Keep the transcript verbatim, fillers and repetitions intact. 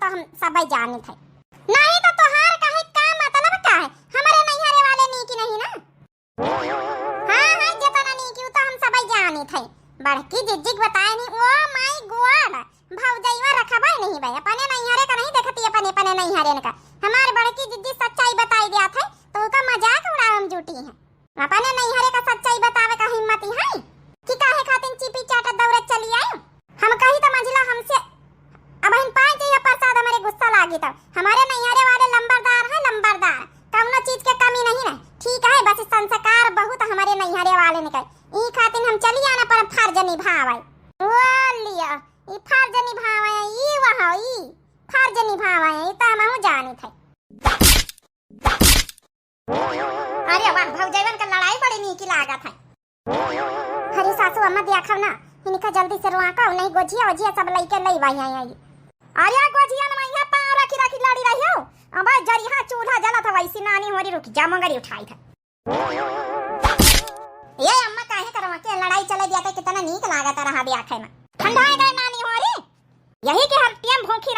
तो हम सबई जानित है। नहीं तो तोहार कहे का मतलब का है? हमरे नैहरे वाले नीक नहीं ना? हाँ, हाँ, जेतना नीक उ तो हम सबई जानित है। बड़की जिज्जी के बताए नहीं, ओ my God, भौजइवा रखबे नहीं बे, अपने नैहरे का नहीं देखती, अपने, अपने नैहरे का। हमार बड़की जिज्जी सच्चाई बताई दिया थे, तो उका मजाक उड़ावे में जुटी है। अपने नैहरे का सच्चाई बतावे का हिम्मत ही है कि काहे खातिर चीपी चाटत दौड़त चली आई? हम कही तो मंझिला हमसे अबहिन पाँच जइया प्रसाद हमरे गुस्सा लागी तब। हमारे नैहरे वाले लंबरदार हैं, लंबरदार, कौनो चीज के कमी नहीं है। ठीक है, बस संस्कार बहुत हमारे नैहरे वाले ने कहे, ई खातिर हम चली आना पर फर्ज निभावे। ओ लिया, ई फर्ज निभावे, ई वहाँ, ई फर्ज निभावे, ई तो हमहू जानित है। अरे वाह, भौजैवन का लड़ाई बड़ी नीकी लागत है। अरे सासू अम्मा, देखो ना, इनका जल्दी से रोआको, नहीं गोझिया ओझिया सब लइके लई बाई आई, आई। अरे गोझिया न मैया पाँव रखी रखी लड़ी रही हो। अब जरिहा चूल्हा जलत है, वैसी नानी होरी रुक जा, मंगरी उठाई था। ये अम्मा काहे करवा के लड़ाई चले दिया था, कितना नीक लागत रहा ब्याखे में। ठंडा गए नानी होरी, यही के